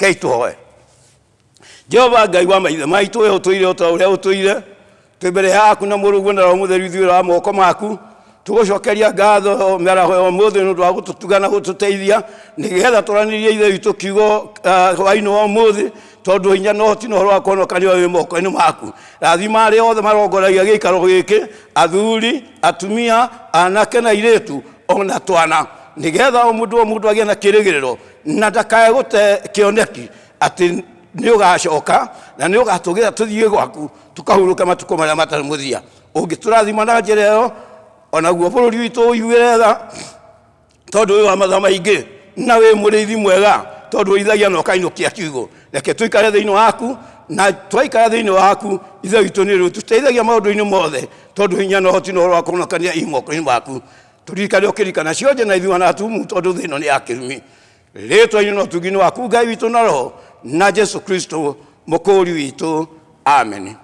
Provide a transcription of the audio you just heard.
Kei tũhoe. Jehova Ngai wa maithe maitũ, we ũtũire o ta ũrĩa ũtũire, twĩ mbere yaku na Mũrũguo na Roho Mũtheru ithuĩ wa moko maku, tũgũcokeria ngatho mĩaraho ya ũmũthĩ nĩ ũndũ wa gũtũtuga na gũtũteithia nĩgetha tũranĩrie Ithe witũ kiugo hwainĩ wa ũmũthĩ, tondũ hinya na ũhoti na ũhoro wa kũhonokania wĩ moko-inĩ maku. Rathima arĩa othe marongoragia gĩikaro gĩkĩ, athuri, atumia, anake na airĩtu, ona twana, nĩgetha o mũndũ o mũndũ agĩe na kĩrĩgĩrĩro na ndakae gũte kĩoneki atĩ nĩ ũgacoka na nĩ ũgatũgĩra tũthiĩ gwaku tũkahurũke matukũ marĩa matarĩ mũthia. Ũngĩtũrathima na njĩra ĩyo, onaguo bũrũri witũ ũiguĩre tha, tondũ wĩ wa matha maingĩ na wĩ mũrĩithi mwega, tondũ ũrĩithagia na ũkainũkia kiugũ. Reke tũikare thĩinĩ waku, na twaikara thĩinĩ waku, Ithe witũ nĩ ũrĩtũteithagia maũndũ-inĩ mothe, tondũ hinya na ũhoti na ũhoro wa kũhonokania i moko-inĩ maku. Tũririkane ũkĩririkana cionje na ithuĩ na atumu, tondũ thĩ ĩno nĩ ya kĩrumi. Rĩtwa-inĩ na ũtugi-inĩ waku Ngai witũ na Roho na Jesu Kristo mũkũũri witũ. Amen.